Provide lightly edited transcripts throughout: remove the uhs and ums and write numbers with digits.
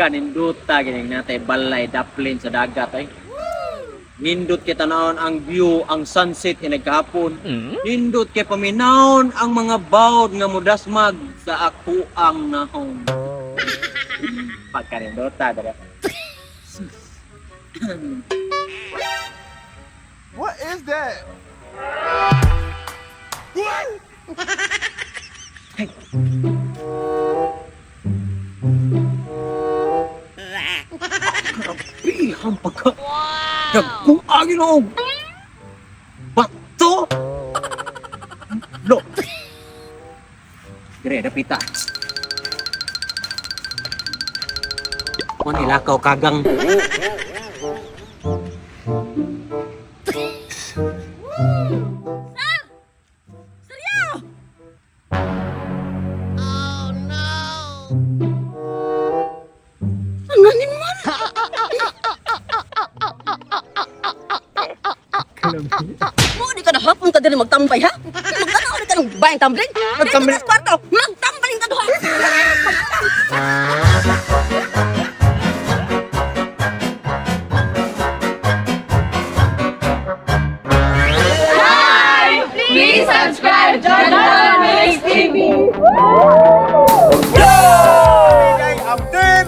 Pagkaninduta gining natay balay daplin sa dagat ay. Nindot kay tanawon ang view, ang sunset inagkahapon. Nindot kay paminawon ang mga bawd nga mudasmag sa ako ang nahong. Pagkanindota dara. What is that? Grabe ang pagka. Nagkuangin og bato. Lo. Dire dapita. Mo nilakaw kagang. Ano ni man? Mo di ka na hapon ka diri magtambay ha? Magtanaw di ka ng bayang tumbling? Magtambling? Dili ka sa kwarto. Magtambling ka duha. Please subscribe John Mix TV. Kay ang team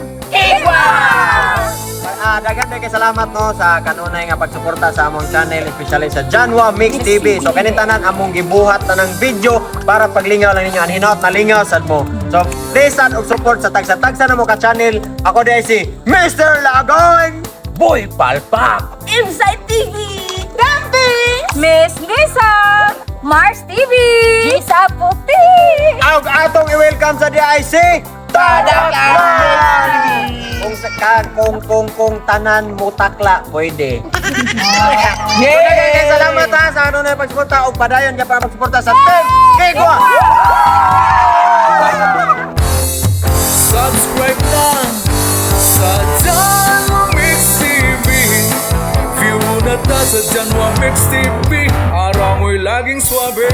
daghan kay salamat no sa kanunay nga pagsuporta sa among channel, especially sa Janwa Mix TV. So kaning tanan among gibuhat tanang video para paglingaw lang ninyo ang hinaut na lingaw sad mo. So please sad og support sa tagsa-tagsa na mo ka channel. Ako di si Mr. Lagoy Boy Palpak. Inside TV. Dambi! Miss Lisa! Mars TV! Lisa Puti! Ang atong i-welcome sa DIC Tadaklan! Kung sa ka, kung tanan mo takla, pwede. Yeah! Salamat ha sa ano na pagsuporta o padayon ka para pagsuporta sa Team Kigwa! Subscribe na sa Janwa Mix TV. View na ta sa Janwa Mix TV. Araw mo'y laging swabe.